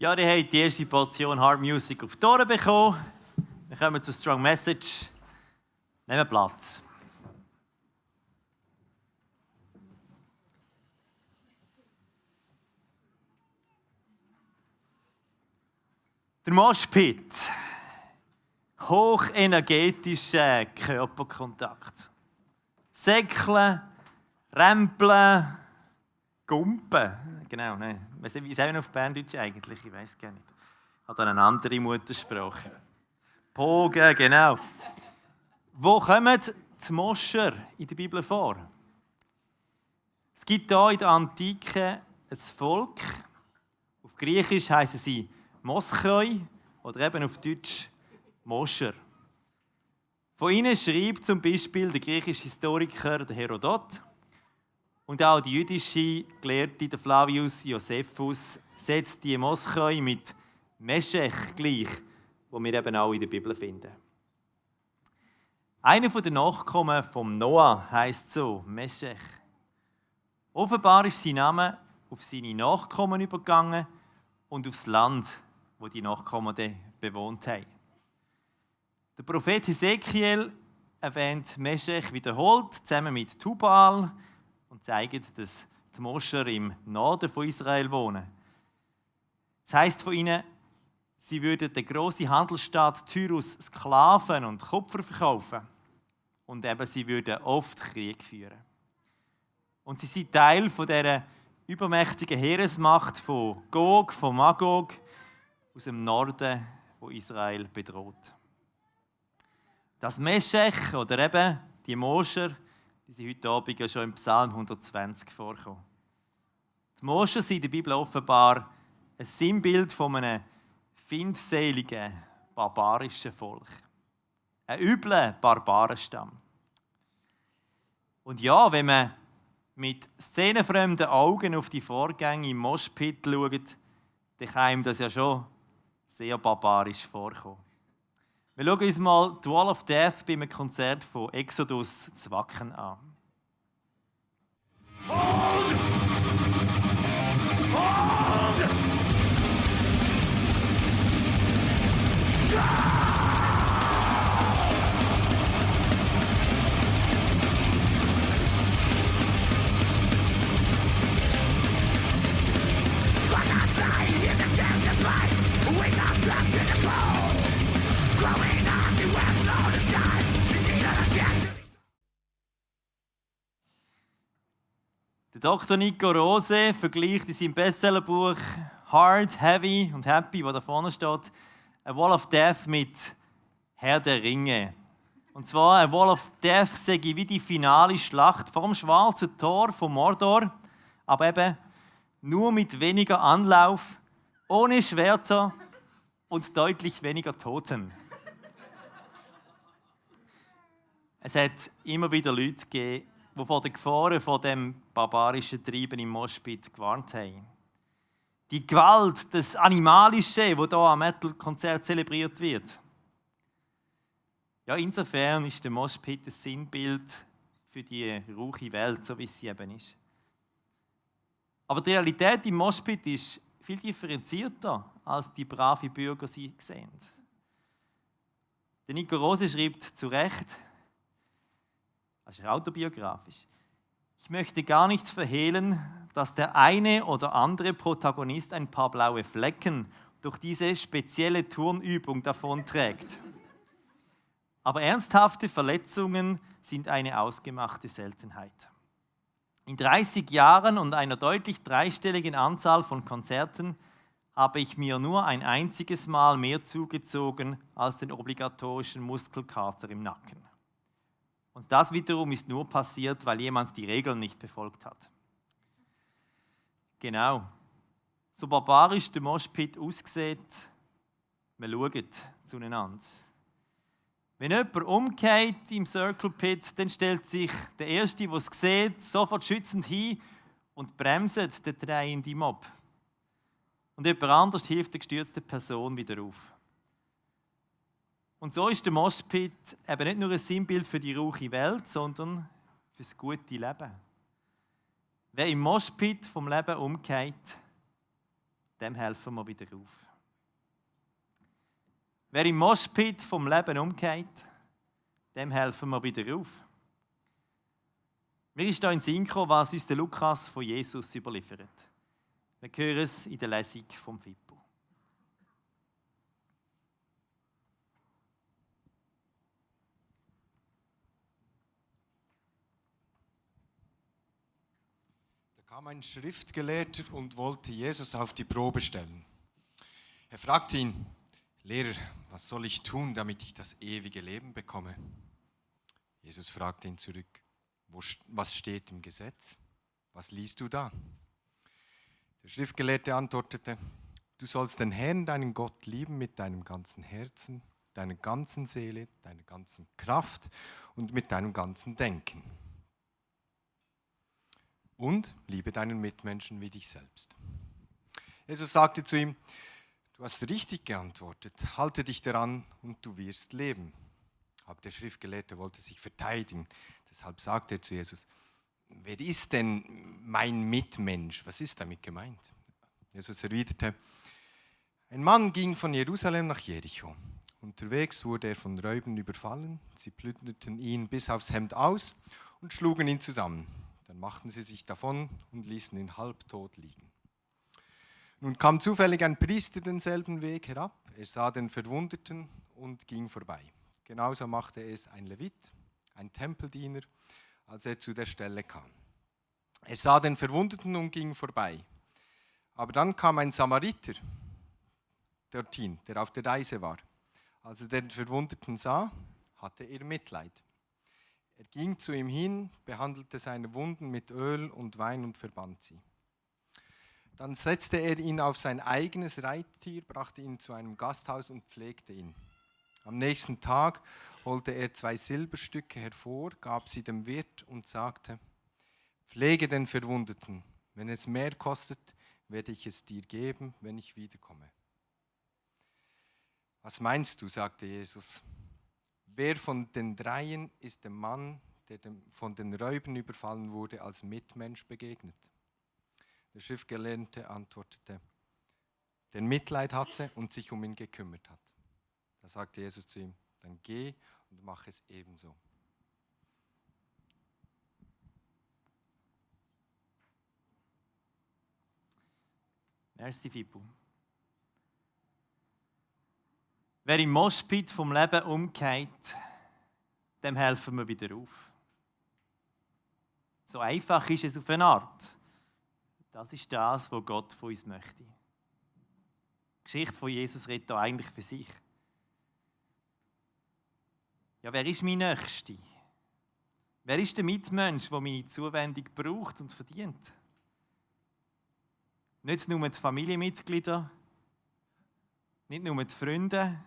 Ja, ihr habt die erste Portion Hard Music auf die Ohren bekommen. Wir kommen zur Strong Message. Nehmen Platz. Der Moshpit. Hochenergetischer Körperkontakt. Säckeln, Rempeln, Gumpen. Genau, nein. Wie sagen wir auf Berndeutsch eigentlich? Ich weiß gar nicht. Hat eine andere Muttersprache. Pogen, genau. Wo kommen die Moscher in der Bibel vor? Es gibt hier in der Antike ein Volk. Auf Griechisch heißen sie Moschoi oder eben auf Deutsch Moscher. Von ihnen schreibt zum Beispiel der griechische Historiker der Herodot und auch die jüdische Gelehrte der Flavius Josephus setzt die Moschoi mit Meschech gleich, wo wir eben auch in der Bibel finden. Einer der Nachkommen von Noah heisst so, Meschech. Offenbar ist sein Name auf seine Nachkommen übergegangen und aufs Land, wo die Nachkommen bewohnt haben. Der Prophet Hesekiel erwähnt Meschech wiederholt, zusammen mit Tubal, und zeigt, dass die Moscher im Norden von Israel wohnen. Das heisst von ihnen, sie würden der grossen Handelsstadt Tyrus Sklaven und Kupfer verkaufen. Und eben, sie würden oft Krieg führen. Und sie sind Teil von dieser übermächtigen Heeresmacht von Gog, von Magog, aus dem Norden, wo Israel bedroht. Das Meschech oder eben die Moscher, die sind heute Abend ja schon im Psalm 120 vorkommen. Die Moscher sind in der Bibel offenbar ein Sinnbild von einem feindseligen, barbarischen Volk. Ein übler Barbarenstamm. Und ja, wenn man mit szenenfremden Augen auf die Vorgänge im Moshpit schaut, dann kann ihm das ja schon sehr barbarisch vorkommen. Wir schauen uns mal die Wall of Death bei einem Konzert von Exodus zu Wacken an. Hold! Hold! Der Dr. Nico Rose vergleicht in seinem Bestsellerbuch Hard, Heavy und Happy, wo da vorne steht, A Wall of Death mit Herr der Ringe. Und zwar, A Wall of Death sei wie die finale Schlacht vom Schwarzen Tor von Mordor, aber eben nur mit weniger Anlauf, ohne Schwerter und deutlich weniger Toten. Es hat immer wieder Leute gegeben, die vor den Gefahren von dem barbarischen Treiben im Moshpit gewarnt haben. Die Gewalt, das Animalische, das hier am Metal-Konzert zelebriert wird. Ja, insofern ist der Moshpit ein Sinnbild für die rauche Welt, so wie sie eben ist. Aber die Realität im Moshpit ist viel differenzierter, als die braven Bürger sie sehen. Der Nico Rose schreibt zu Recht, das ist autobiografisch: Ich möchte gar nicht verhehlen, dass der eine oder andere Protagonist ein paar blaue Flecken durch diese spezielle Turnübung davonträgt. Aber ernsthafte Verletzungen sind eine ausgemachte Seltenheit. In 30 Jahren und einer deutlich dreistelligen Anzahl von Konzerten habe ich mir nur ein einziges Mal mehr zugezogen als den obligatorischen Muskelkater im Nacken. Und das wiederum ist nur passiert, weil jemand die Regeln nicht befolgt hat. Genau. So barbarisch der Moshpit aussieht, wir schauen zueinander. Wenn jemand umkehrt im Circle Pit, dann stellt sich der Erste, der es sieht, sofort schützend hin und bremset den drehenden Mob. Und jemand anders hilft der gestürzten Person wieder auf. Und so ist der Moshpit eben nicht nur ein Sinnbild für die rauche Welt, sondern für das gute Leben. Wer im Moshpit vom Leben umkehrt, dem helfen wir wieder auf. Wer im Moshpit vom Leben umgeht, dem helfen wir wieder auf. Mir ist da in den Sinn gekommen, was uns der Lukas von Jesus überliefert. Wir hören es in der Lesung vom Fippo. Da kam ein Schriftgelehrter und wollte Jesus auf die Probe stellen. Er fragte ihn: Lehrer, was soll ich tun, damit ich das ewige Leben bekomme? Jesus fragte ihn zurück: Was steht im Gesetz? Was liest du da? Der Schriftgelehrte antwortete: Du sollst den Herrn, deinen Gott, lieben mit deinem ganzen Herzen, deiner ganzen Seele, deiner ganzen Kraft und mit deinem ganzen Denken. Und liebe deinen Mitmenschen wie dich selbst. Jesus sagte zu ihm: Du hast richtig geantwortet, halte dich daran und du wirst leben. Aber der Schriftgelehrte wollte sich verteidigen, deshalb sagte er zu Jesus: Wer ist denn mein Mitmensch? Was ist damit gemeint? Jesus erwiderte: Ein Mann ging von Jerusalem nach Jericho. Unterwegs wurde er von Räubern überfallen. Sie plünderten ihn bis aufs Hemd aus und schlugen ihn zusammen. Dann machten sie sich davon und ließen ihn halbtot liegen. Nun kam zufällig ein Priester denselben Weg herab. Er sah den Verwundeten und ging vorbei. Genauso machte es ein Levit, ein Tempeldiener, als er zu der Stelle kam. Er sah den Verwundeten und ging vorbei. Aber dann kam ein Samariter dorthin, der auf der Reise war. Als er den Verwundeten sah, hatte er Mitleid. Er ging zu ihm hin, behandelte seine Wunden mit Öl und Wein und verband sie. Dann setzte er ihn auf sein eigenes Reittier, brachte ihn zu einem Gasthaus und pflegte ihn. Am nächsten Tag holte er 2 Silberstücke hervor, gab sie dem Wirt und sagte: Pflege den Verwundeten, wenn es mehr kostet, werde ich es dir geben, wenn ich wiederkomme. Was meinst du, sagte Jesus, wer von den dreien ist dem Mann, der von den Räubern überfallen wurde, als Mitmensch begegnet? Der Schriftgelehrte antwortete: Der Mitleid hatte und sich um ihn gekümmert hat. Da sagte Jesus zu ihm: Dann geh und mach es ebenso. Merci, Fippo. Wer im Moshpit vom Leben umgeht, dem helfen wir wieder auf. So einfach ist es auf eine Art. Das ist das, was Gott von uns möchte. Die Geschichte von Jesus redet da eigentlich für sich. Ja, wer ist mein Nächster? Wer ist der Mitmensch, der meine Zuwendung braucht und verdient? Nicht nur die Familienmitglieder, nicht nur die Freunde,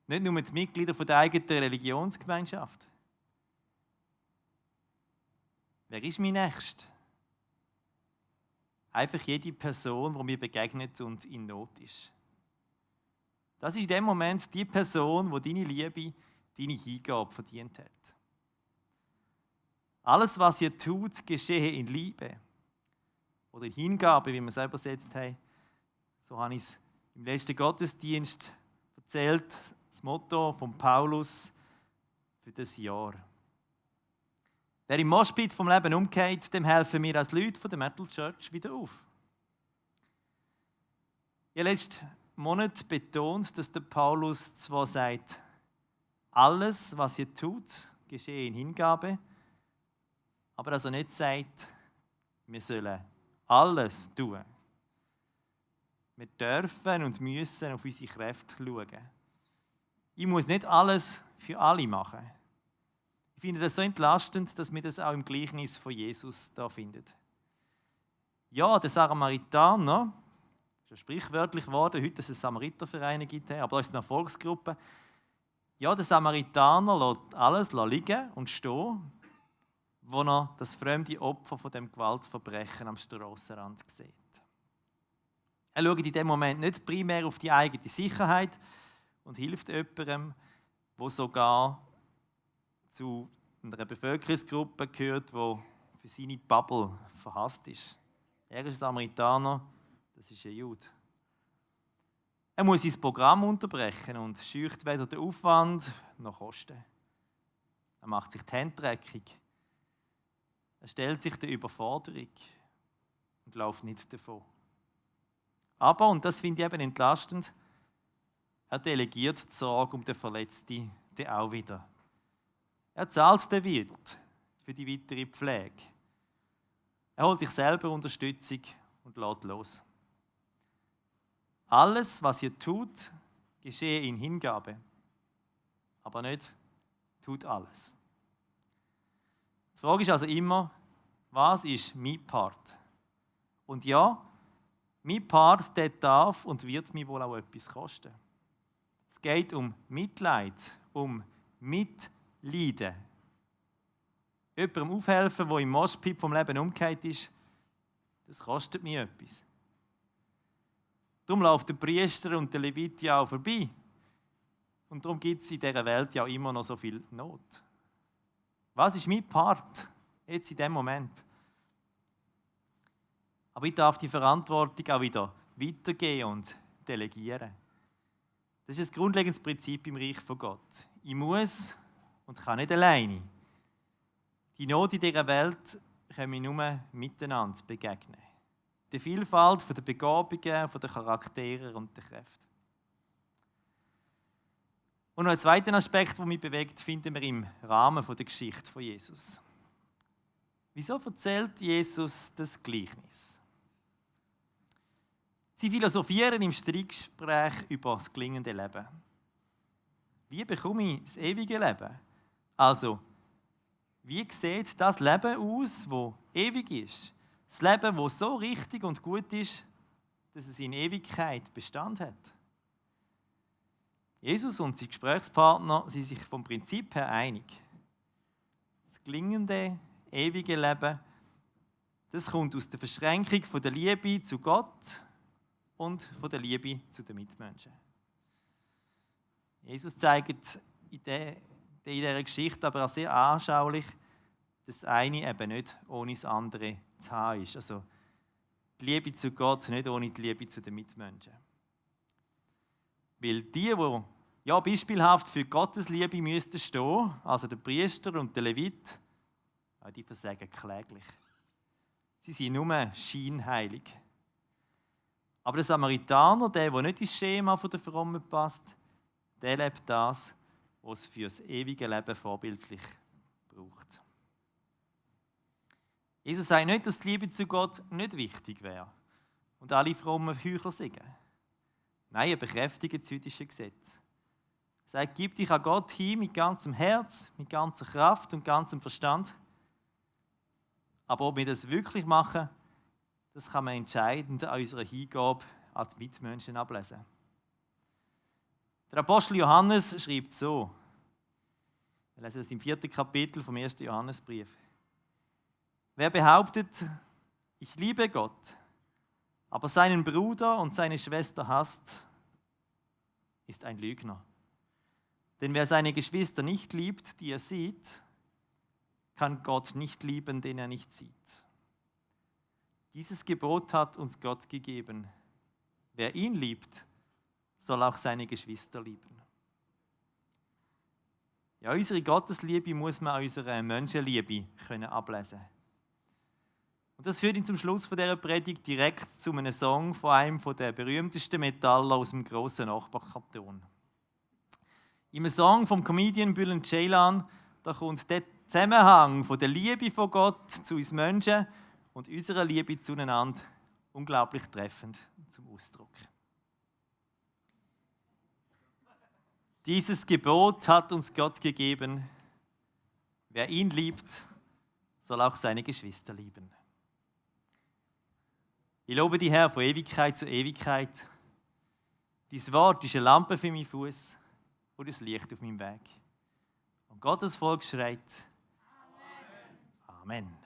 nicht nur die Mitglieder der eigenen Religionsgemeinschaft. Wer ist mein Nächster? Einfach jede Person, die mir begegnet und in Not ist. Das ist in dem Moment die Person, die deine Liebe, deine Hingabe verdient hat. Alles, was ihr tut, geschehe in Liebe. Oder in Hingabe, wie wir es übersetzt haben. So habe ich es im letzten Gottesdienst erzählt, das Motto von Paulus für das Jahr. Wer im Moshpit vom Leben umgeht, dem helfen wir als Leute von der Metal Church wieder auf. Ich habe letzten Monat betont, dass der Paulus zwar sagt, alles, was ihr tut, geschehe in Hingabe, aber dass er nicht sagt, wir sollen alles tun. Wir dürfen und müssen auf unsere Kräfte schauen. Ich muss nicht alles für alle machen. Ich finde das so entlastend, dass wir das auch im Gleichnis von Jesus da finden. Ja, der Samaritaner, ist ja sprichwörtlich geworden, heute, dass es Samaritervereine gibt, aber da ist eine Erfolgsgruppe. Ja, der Samaritaner lässt alles liegen und stehen, wo er das fremde Opfer von dem Gewaltverbrechen am Strassenrand sieht. Er schaut in dem Moment nicht primär auf die eigene Sicherheit und hilft jemandem, der sogar zu einer Bevölkerungsgruppe gehört, die für seine Bubble verhasst ist. Er ist Samaritaner, der Das ist ein Jude. Er muss sein Programm unterbrechen und scheucht weder den Aufwand noch Kosten. Er macht sich die Hände dreckig. Er stellt sich der Überforderung und läuft nicht davon. Aber, und das finde ich eben entlastend, er delegiert die Sorge um den Verletzten dann auch wieder. Er zahlt den Wirt für die weitere Pflege. Er holt sich selber Unterstützung und lässt los. Alles, was ihr tut, geschehe in Hingabe, aber nicht tut alles. Die Frage ist also immer, was ist mein Part? Und ja, mein Part, der darf und wird mir wohl auch etwas kosten. Es geht um Mitleid, um Mitleiden. Jemandem aufhelfen, der im Moshpit vom Leben umgekehrt ist, das kostet mir etwas. Darum läuft der Priester und der Levit ja auch vorbei. Und darum gibt es in dieser Welt ja immer noch so viel Not. Was ist mein Part jetzt in diesem Moment? Aber ich darf die Verantwortung auch wieder weitergeben und delegieren. Das ist ein grundlegendes Prinzip im Reich von Gott. Ich muss und kann nicht alleine. Die Not in dieser Welt können wir nur miteinander begegnen. Die Vielfalt der Begabungen, der Charaktere und der Kräfte. Und noch einen zweiten Aspekt, der mich bewegt, finden wir im Rahmen der Geschichte von Jesus. Wieso erzählt Jesus das Gleichnis? Sie philosophieren im Streitgespräch über das gelingende Leben. Wie bekomme ich das ewige Leben? Also, wie sieht das Leben aus, das ewig ist? Das Leben, das so richtig und gut ist, dass es in Ewigkeit Bestand hat. Jesus und sein Gesprächspartner sind sich vom Prinzip her einig. Das gelingende, ewige Leben, das kommt aus der Verschränkung von der Liebe zu Gott und von der Liebe zu den Mitmenschen. Jesus zeigt in dieser Geschichte aber auch sehr anschaulich, dass das eine eben nicht ohne das andere zu haben ist. Also die Liebe zu Gott nicht ohne die Liebe zu den Mitmenschen. Weil die ja beispielhaft für Gottes Liebe müssten stehen, also der Priester und der Levit, die versagen kläglich. Sie sind nur scheinheilig. Aber der Samaritaner, der nicht ins Schema der Frommen passt, der lebt das, was es für das ewige Leben vorbildlich braucht. Jesus sagt nicht, dass die Liebe zu Gott nicht wichtig wäre und alle frommen Heuchler sind. Nein, er bekräftigt das jüdische Gesetz. Er sagt, gib dich an Gott hin mit ganzem Herz, mit ganzer Kraft und ganzem Verstand. Aber ob wir das wirklich machen, das kann man entscheidend an unserer Hingabe an die Mitmenschen ablesen. Der Apostel Johannes schreibt so, wir lesen das im 4. Kapitel vom 1. Johannesbrief. Wer behauptet, ich liebe Gott, aber seinen Bruder und seine Schwester hasst, ist ein Lügner. Denn wer seine Geschwister nicht liebt, die er sieht, kann Gott nicht lieben, den er nicht sieht. Dieses Gebot hat uns Gott gegeben. Wer ihn liebt, soll auch seine Geschwister lieben. Ja, unsere Gottesliebe muss man an unserer Menschenliebe ablesen können. Und das führt ihn zum Schluss von dieser Predigt direkt zu einem Song von einem der berühmtesten Metaller aus dem grossen Nachbarkanton. Im Song vom Comedian Bülent Ceylan, da kommt der Zusammenhang von der Liebe von Gott zu uns Menschen und unserer Liebe zueinander unglaublich treffend zum Ausdruck. Dieses Gebot hat uns Gott gegeben. Wer ihn liebt, soll auch seine Geschwister lieben. Ich lobe dich, Herr, von Ewigkeit zu Ewigkeit. Dein Wort ist eine Lampe für meinen Fuß und ein Licht auf meinem Weg. Und Gottes Volk schreit: Amen. Amen.